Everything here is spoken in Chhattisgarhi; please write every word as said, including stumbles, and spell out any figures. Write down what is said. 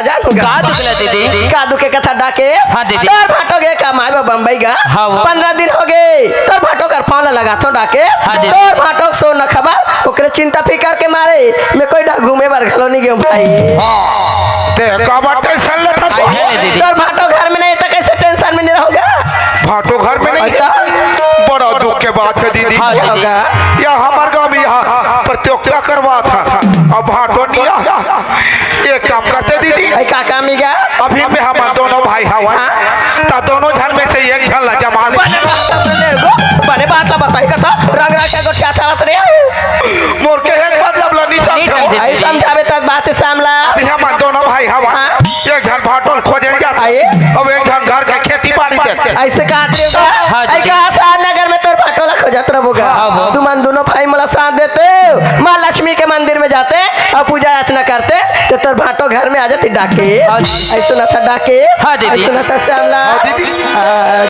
जान होगा। का दुख ला दीदी? का दुख के कथा डाकेस? हाँ दीदी। तोर भाटो गे कमाए बर बम्बई गा। हाँ वो। पंद्रह दिन हो गे। तोर भाटो कर पाँव ला लगाथो डाकेस। हाँ दीदी। तोर भाटो के सोन खबर, ओकरे चिंता फिकर के मारे मैं कोई डहा घूमे बर घलो नहीं गेहूँ भाई। हाँ। ते काबर टेंशन लेथस? अइसे नहीं दीदी। तोर भाटो घर में नहीं तो कैसे टेंशन में नहीं रहोगा? भाटो घर में नहीं? अच्छा। बड़ा दुख के बात है दीदी। हाँ दीदी। होगा। या हमार गाँव में यहाँ प्रतियोगिता करवात है, अब भाटो नहीं आ। एक काम करते दीदी, अरे का काम ही गा? अभी में हम दोनों भाई हवन, हाँ। त दोनों झन में से एक झन ला जमा ले। बने बात ला सुन ले गो, बने बात ला बताई कथा, रंग रंग के गोठिया था रे। मोर के एक मतलब ला नहीं नहीं समझे। समझे। अरे समझावे तक बात सामला। अभी हम दोनों भाई हवन, हाँ। एक झन भाटो ल खोजे जात, आए। अब एक झन घर के खेती बाड़ी देखते। ऐसे कहा रे बा? हाँ, ऐ दीदी। कहा सार नगर में तोर भाटो ला खोजत रहबो गा। हाँ, वो। तुमन दोनों भाई मोला साथ देते हो, माँ लक्ष्मी के मंदिर में जाते और पूजा अर्चना करते, तो तोर भाटो घर में आ जाती डाके। हाँ, दीदी। ऐसे ना था डाके। हाँ, दीदी। ऐसे ना था श्यामला। हाँ, दीदी। आ,